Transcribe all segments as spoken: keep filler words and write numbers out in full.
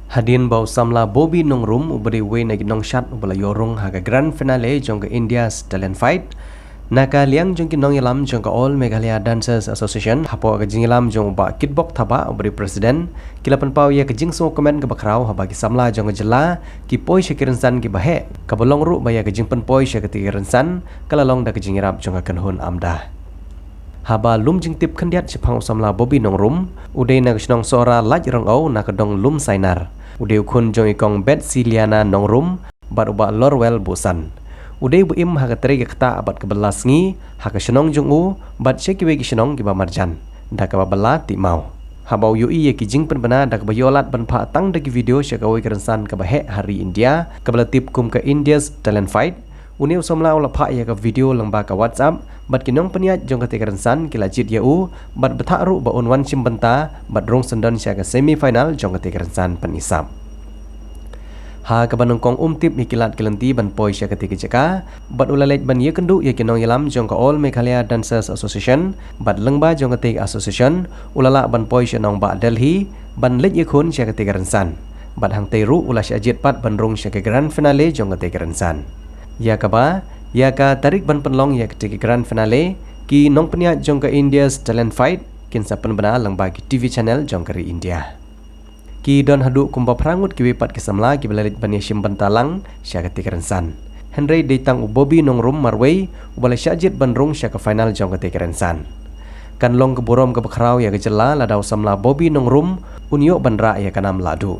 Hadien ba u samla Bobby Nongrum uba dei uwei na ki nongshad uba la ïoh rung ha ka grand finale jong ka India's Talent Fight, na ka liang jong ki nongïalam jong ka All Meghalaya Dancers Association hapoh ka jingïalam jong u Bah Kitbok Thabah uba dei president, ki la pynpaw ïa ka jingsngewkmen kaba khraw haba ki samla jong ka jylla ki poi sha ki rynsan kiba heh, kaba long ruh ba ïa ka jingpynpoi sha katei ka rynsan ka la long da ka jingïarap jong ka kynhun AMDA. Haba lum jingtip khyndiat shaphang u samla Bobby Nongrum, u dei na ka shnong Sohra Laitryngew na ka dong Lumsainar. U dei u khun jong i kong Betsiliana Nongrum bad u Bah Lorwell Buhsan. U dei uba im ha ka trei ka ktah bad ka bylla sngi ha ka shnong jong u bad sha kiwei ki shnong kiba marjan da kaba bylla tih maw. Haba u ïohi ïa ki jingpynbna da kaba ïoh lad ban phah tang da ki video sha kawei ka rynsan kaba heh ha ri India kaba la tip kum ka India's Talent Fight, une u samla u la phah ïa ka video lyngba ka WhatsApp bad ki nongpynïaid jong katei ka rynsan ki la jied ïa u bad bthah ruh ba un wan shim bynta bad rung syndon sha ka semi final jong katei ka rynsan pynisap. Ha kaba nyngkong um tip ïa ki lad ki lynti ban poi sha katei ka jaka bad u la leit ban ïakynduh ïa ki nongïalam jong ka All Meghalaya Dancers Association bad lyngba jong katei ka association u la lah ban poi sha nongbah Delhi ban leit ïakhun sha katei ka rynsan. Bad hangtei ruh u la shah jied pat ban rung sha ka grand finale jong katei ka rynsan. Ïa kaba, ïa ka tarik ban pynlong ïa katei ka grand finale, ki nongpynïaid jong ka India's Talent Fight kin sa pynbna lyngba ki TV channel jong ka ri India. Ki don haduh kumba phra ngut kiwei pat ki samla kiba la leit ban ïashim bynta lang sha katei ka rynsan. Hynrei dei tang u Bobby Nongrum marwei uba la shah jied ban rung sha ka final jong katei ka rynsan. Kan long ka burom kaba khraw ïa ka jylla lada u samla Bobby Nongrum un ïoh ban rah ïa ka nam lahduh.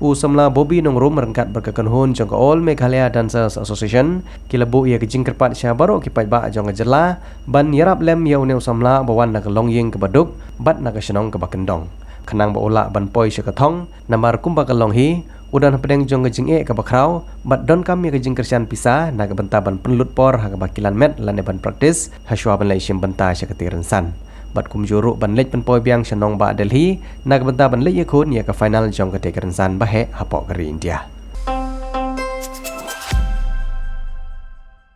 U samla Bobby Nongrum ryngkat bad ka kynhun jong ka All Meghalaya Dancers Association ki la buh ïa ka jingkyrpad sha baroh ki paidbah jong ka jylla ban ïarap lem ïa une u samla uba wan na ka longïing kaba duk bad na ka shnong kaba kyndong, khnang ba u lah ban poi sha ka thong, namar kumba ka long hi, u don hapdeng jong ka jingeh kaba khraw bad donkam ïa ka jingkyrshan pisa na ka bynta ban pynlut por ha kaba kilan met lane ban practice hashwa ban leit shim bynta sha katei ka rynsan. Bad kumjuh ruh ban leit pynpoi biang sha nongbah Delhi na ka bynta ban leit ïakhun ïa ka final jong katei ka rynsan ba heh hapoh ka ri India.